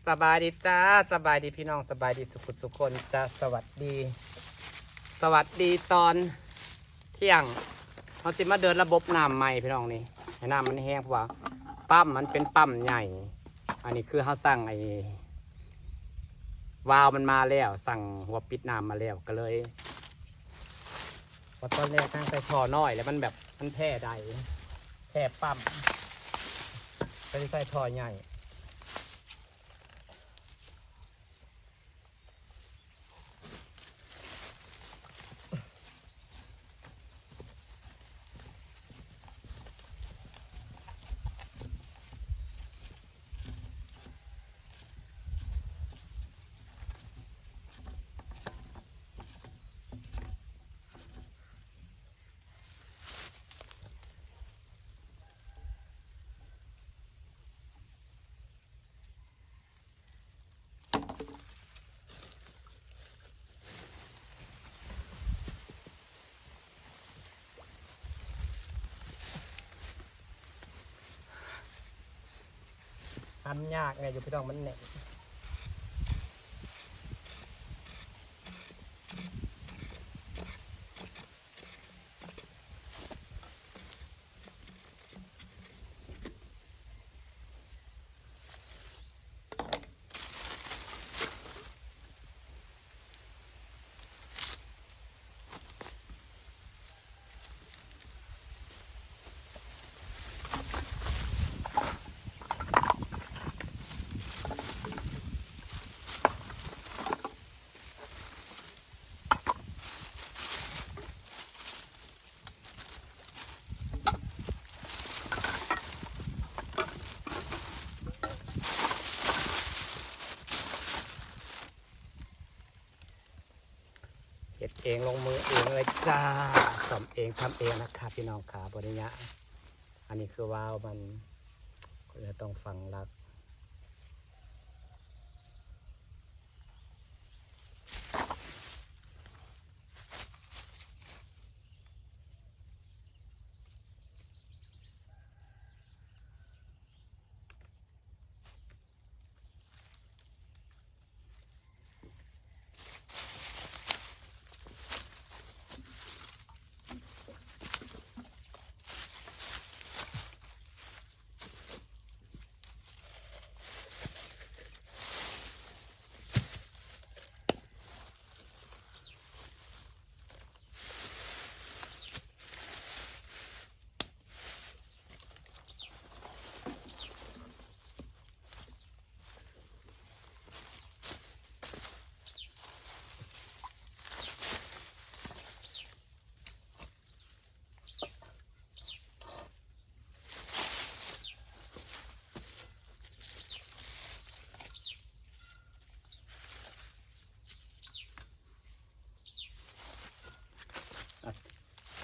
ສະບາຍດີຈ້າ ສະບາຍດີພີ່ນ້ອງ ສະບາຍດີສຸກຄົນ ທຸກຄົນຈ້າ ສະຫວັດດີ ສະຫວັດດີຕອນທ່ຽງ. ເຮົາຊິມາເດີນລະບົບນ້ຳໃໝ່ພີ່ນ້ອງນີ້ ໃຫ້ນ້ຳມັນແຮງ ເພາະວ່າປ້ຳມັນເປັນປ້ຳໃຫຍ່. ອັນນີ້ຄືເຮົາສັ່ງໄອ້ວາວມັນມາແລ້ວ ສັ່ງຫົວປິດນ້ຳມາແລ້ວ ກໍເລີຍ ເພາະຕອນແລກທາງໃສ່ທໍ່ນ້ອຍ ແລ້ວມັນແບບ ມັນແພ້ໄດ ແພ້ປ້ຳ ກໍເລີຍໃສ່ທໍ່ໃຫຍ່. ອັນຍາກແດ່ຢູ່ພີ່ນ້ອງ ມັນແໜ້ນ. ເຮັດເອງລົງມືເອງເລີຍຈ້າ ສ້ອມເອງທຳເອງນະຄະພີ່ນ້ອງຂາ ບໍ່ໄດ້ຍາກ. ອັນນີ້ຄືວາວມັນ ກໍຈະຕ້ອງຝັງຫຼັກ.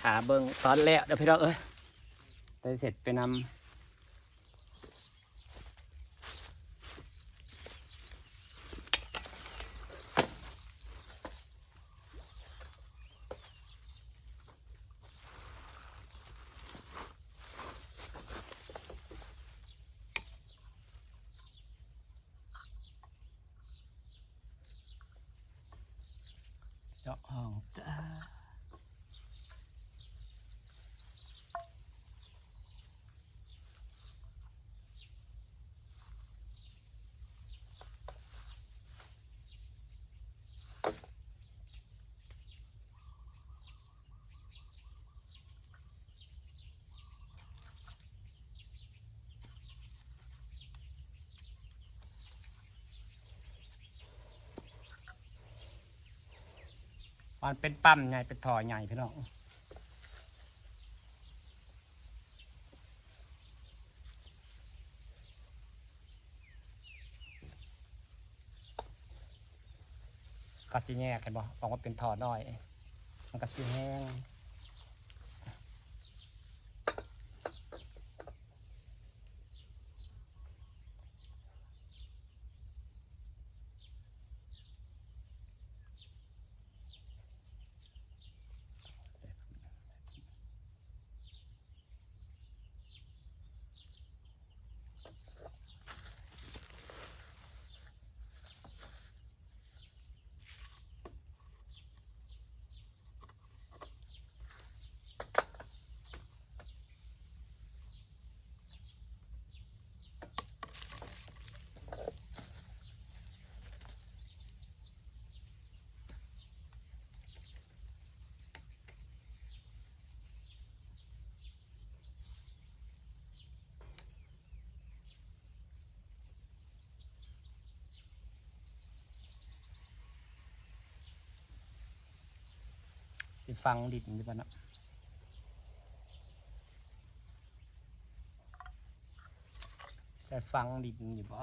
ຖ້າເບິ່ງຕອນແລ້ວເດີພີ່ນ້ອງເອີຍ ໄດ້ເສັດໄປນຳ. ເຈາະຫ້ອງຈ້າ. ມັນເປັນປ້ຳໃຫຍ່ ເປັນທໍ່ໃຫຍ່ພີ່ນ້ອງ. ກໍຊິແຍກ ເຫັນບໍ່ ອອກມາເປັນທໍ່ນ້ອຍ ມັນກໍຊິແຮງ. ແຊບ. ຝັງດິນຢູ່ບໍ່ເນາະ? ໄດ້ຝັງດິນຢູ່ບໍ່?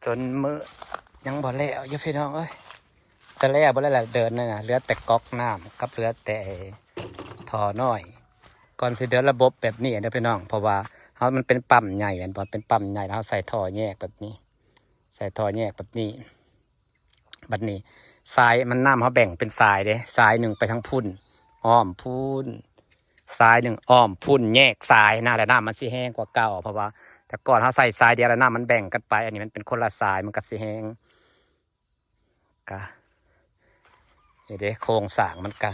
ຈົນມື້ຍັງບໍ່ແລ້ວຢູ່ພີ່ນ້ອງເອີຍ. ຈະແລ້ວບໍ່ແລ້ວລະ ເດີນນັ້ນນະ ເຫຼືອແຕ່ກັອກນ້ຳກັບເຫຼືອແຕ່ທໍ່ນ້ອຍ. ກ່ອນຊິເດີນລະບົບແບບນີ້ເດີພີ່ນ້ອງ ເພາະວ່າເຮົາ ມັນເປັນປ້ຳໃຫຍ່ແມ່ນບໍ່? ເປັນປ້ຳໃຫຍ່ ແລ້ວເຮົາໃສ່ທໍ່ແຍກແບບນີ້ ໃສ່ທໍ່ແຍກແບບນີ້. ບັດນີ້ ສາຍມັນ ນ້ຳເຮົາແບ່ງເປັນສາຍເດ້ ສາຍໜຶ່ງໄປທາງພຸ້ນ ອ້ອມພຸ້ນ ສາຍໜຶ່ງອ້ອມພຸ້ນ ແຍກສາຍນະ ແລ້ວນ້ຳມັນຊິແຮງກວ່າເກົ່າ ເພາະວ່າແຕ່ກ່ອນເຮົາໃສ່ສາຍດຽວ ແລ້ວນ້ຳມັນແບ່ງກັນໄປ ອັນນີ້ມັນເປັນຄົນລະສາຍ ມັນກໍຊິແຮງ ກະ ນີ້ເດ້ ໂຄງສ້າງມັນກະ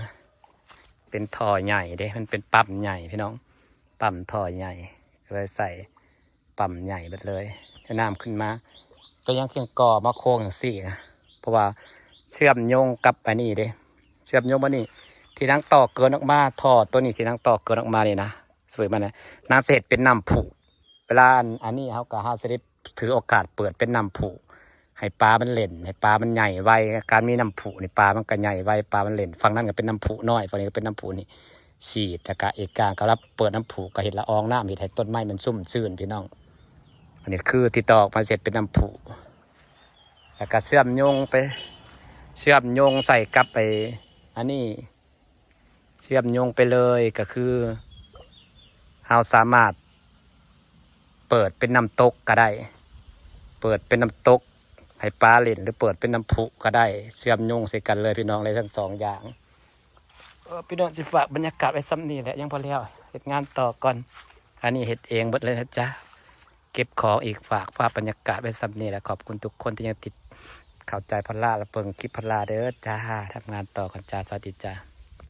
ເປັນທໍ່ໃຫຍ່ເດ້ ມັນເປັນປ້ຳໃຫຍ່ພີ່ນ້ອງ ປ້ຳທໍ່ໃຫຍ່ ກໍເລີຍໃສ່ປ້ຳໃຫຍ່ເບິດເລີຍ ແລ້ວນ້ຳຂຶ້ນມາ ກໍຍັງຄຽງກໍ່ມາໂຄງຈັ່ງຊີ້ນະ ເພາະວ່າເຊື່ອມໂຍງກັບອັນນີ້ເດ້ ເຊື່ອມໂຍງບັດນີ້ ທີ່ນາງຕໍ່ເກີນອອກມາ ທໍ່ໂຕນີ້ທີ່ນາງຕໍ່ເກີນອອກມານີ້ນະ ສວຍມານະ ນາງຊິເຮັດເປັນນ້ຳພຸ ເວລາອັນ ອັນນີ້ເຮົາກໍ ເຮົາຊິໄດ້ຖືໂອກາດເປີດເປັນນ້ຳພຸ ໃຫ້ປາມັນເຫຼັ້ນ ໃຫ້ປາມັນໃຫຍ່ໄວ ການມີນ້ຳພຸນີ້ປາມັນກໍໃຫຍ່ໄວ ປາມັນເຫຼັ້ນ ຝັ່ງນັ້ນກໍເປັນນ້ຳພຸນ້ອຍ ຝັ່ງນີ້ກໍເປັນນ້ຳພຸນີ້ ສີດ ແລ້ວກໍອີກຢ່າງກໍເວລາເປີດນ້ຳພຸກໍເຮັດລະອອງນ້ຳ ເຮັດໃຫ້ຕົ້ນໄມ້ມັນຊຸ່ມຊື່ນພີ່ນ້ອງ ອັນນີ້ຄືທີ່ຕໍ່ອອກມາເຮັດເປັນນ້ຳພຸ ແລ້ວກໍເຊື່ອມໂຍງໄປ ເຊື່ອມໂຍງໃສ່ກັບໄອ້ອັນນີ້ ເຊື່ອມໂຍງໄປເລີຍ ກໍຄືເຮົາສາມາດເປີດເປັນນ້ຳຕົກກໍໄດ້ ເປີດເປັນນ້ຳຕົກໃຫ້ປາຫຼິ້ນ ຫຼືເປີດເປັນນ້ຳພຸກໍໄດ້ ເຊື່ອມໂຍງໃສ່ກັນເລີຍພີ່ນ້ອງ ໄດ້ທັງສອງຢ່າງ. ເອີ ພີ່ນ້ອງ ຊິຝາກບັນຍາກາດໄວ້ສ່ຳນີ້ແຫຼະ ຍັງບໍ່ແລ້ວ ເຮັດງານຕໍ່ກ່ອນ ອັນນີ້ເຮັດເອງເບິດເລີຍນະຈ໊ະ ເກັບຂອງອີກ ຝາກພາບບັນຍາກາດໄວ້ສ່ຳນີ້ແຫຼະ ຂອບຄຸນທຸກຄົນທີ່ຍັງຕິດ ເຂົ້າໃຈພະລາ ແລະເບິ່ງຄລິບພະລາເດີຈ້າ ທຳງານຕໍ່ກ່ອນຈ້າ ສະຫວັດດີຈ້າ.